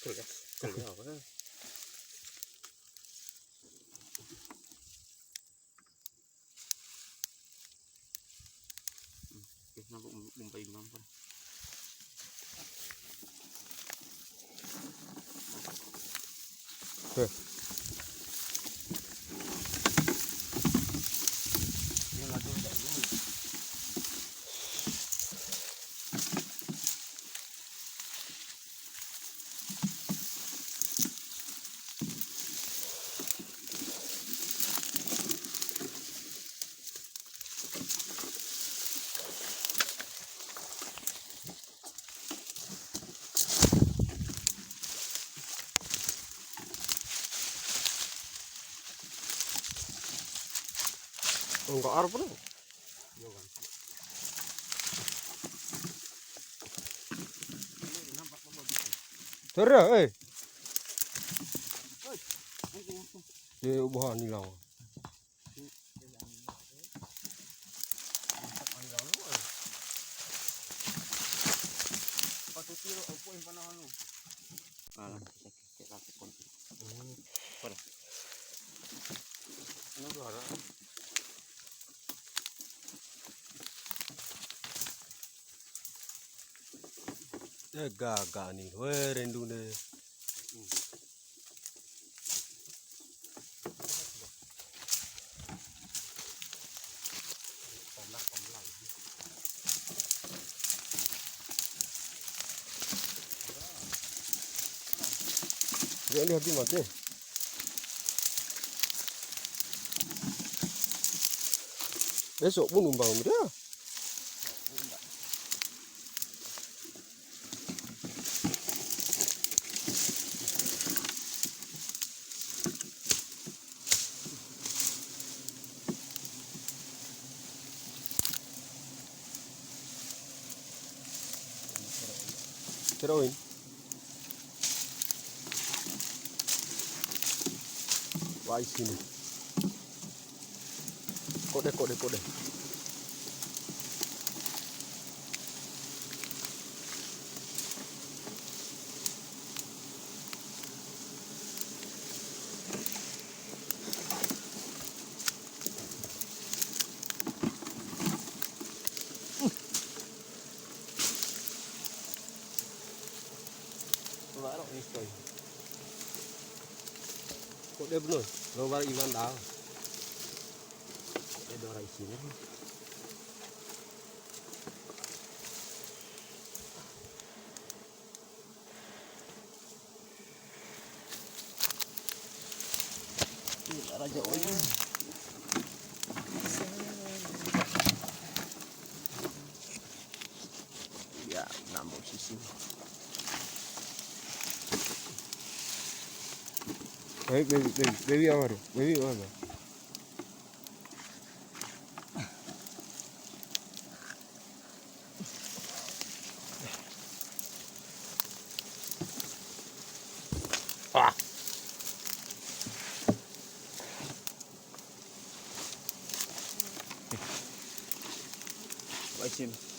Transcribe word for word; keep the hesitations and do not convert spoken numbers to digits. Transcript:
Kelas, kelas apa? Oke, nah, bum-, bumpa imam, Pak. Oke. Enggak arep, Bro. Tera, eh. Ye, ubah ni lawan. Alah, cek, cek, cek, cek. Pada. Ini udah ada. Eh, gaga ni. Weh, rindu deh. Dia ni hati mati. Besok pun numpang dia. Teroin. Wai sini. Kode, kode, kode. Waro ni soi. Kode bener, lo waro iwan dau. Kode dora isina. Ih, raja oi. Ya, nambah sisi. Baby, baby, baby, baby, apa tu? Baby, apa tu? Ah. Wai sim.